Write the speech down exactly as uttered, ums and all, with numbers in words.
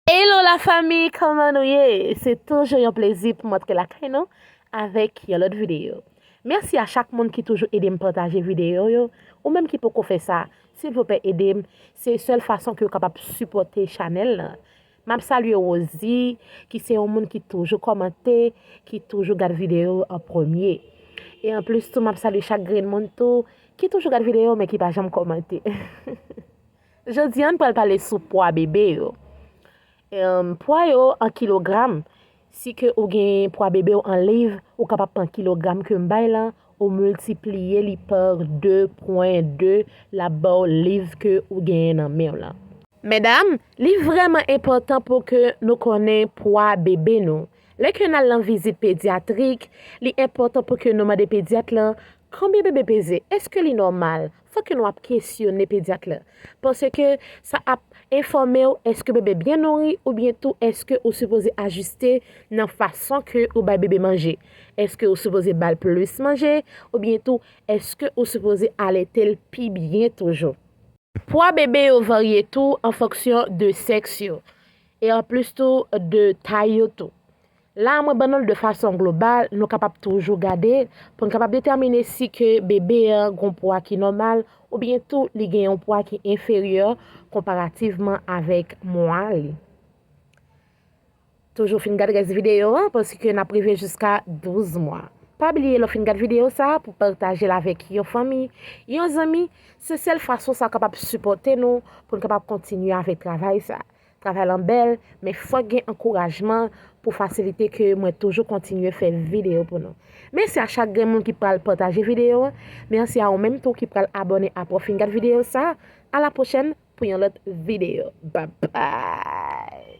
Hello la fanmi, kòman nou ye? Se toujou yon plezi pou m antre lakay nou avèk yon lòt videyo. Mèsi a chak moun ki toujou ede m pataje videyo yo. Ou menm ki poko fè sa, silvouplè ede m. Se sèl fason ke w kapab sipòte chanèl lan. M ap salye Rosie, ki se yon moun ki toujou kòmante, ki toujou gad videyo an premye. E anplis tou, m ap salye chak grenn moun tou, ki toujou gad videyo men ki pa janm kòmante. Jodi a, n pral pale sou pwa bebe yo. Em, pwa yo an kilogram. Si ke ou gen pwa bebe w an liv, ou kapab pran kilogram ke m bay lan, ou miltipliye li pa de pwen de, l ap ba w liv ke ou genyen nan men w lan. Medam, li vrèman enpòtan pou ke nou konnen pwa bebe nou. Lè ke n al nan vizit pedyatrik, li enpòtan pou ke nou mande pedyat lan konbyen bebe peze, èske li nòmal? Fòk ke nou ap kesyone pedyat lan. Paske sa ap enfòme w èske bebe byen nouri oubyen tou èske ou sipoze ajiste nan fason ke ou bay bebe manje. Èske ou sipoze ba l plis manje oubyen tou èske ou sipoze alete l pi byen toujou? Pwa bebe yo varye tou an fonksyon de sèks yo, e anplis tou de tay yo tou. La a, mwen ban nou l de fason global, nou kapab toujou gade pou n kapab detèmine si ke bebe an gen yon pwa ki nòmal oubyen tou li gen yon pwa ki enferyè konparativman avèk mwa li. Toujou fin gad rès videyo an, paske n ap rive jiska douz mwa. Pa bliye lè w fin gad videyo sa a pou pataje l avèk yon fanmi, yon zanmi. Se sèl fason sa a kapab sipòte nou pou n kapab kontinye avèk travay sa a. Travay lan bèl, men fòk gen ankourajman pou fasilite ke mwen toujou kontinye fè videyo pou nou. Mèsi a chak grenn moun ki pral pataje videyo an. Mèsi a ou menm tou ki pral abòne apre w fin gad videyo sa a. A la pwochèn pou yon lòt videyo. Babay!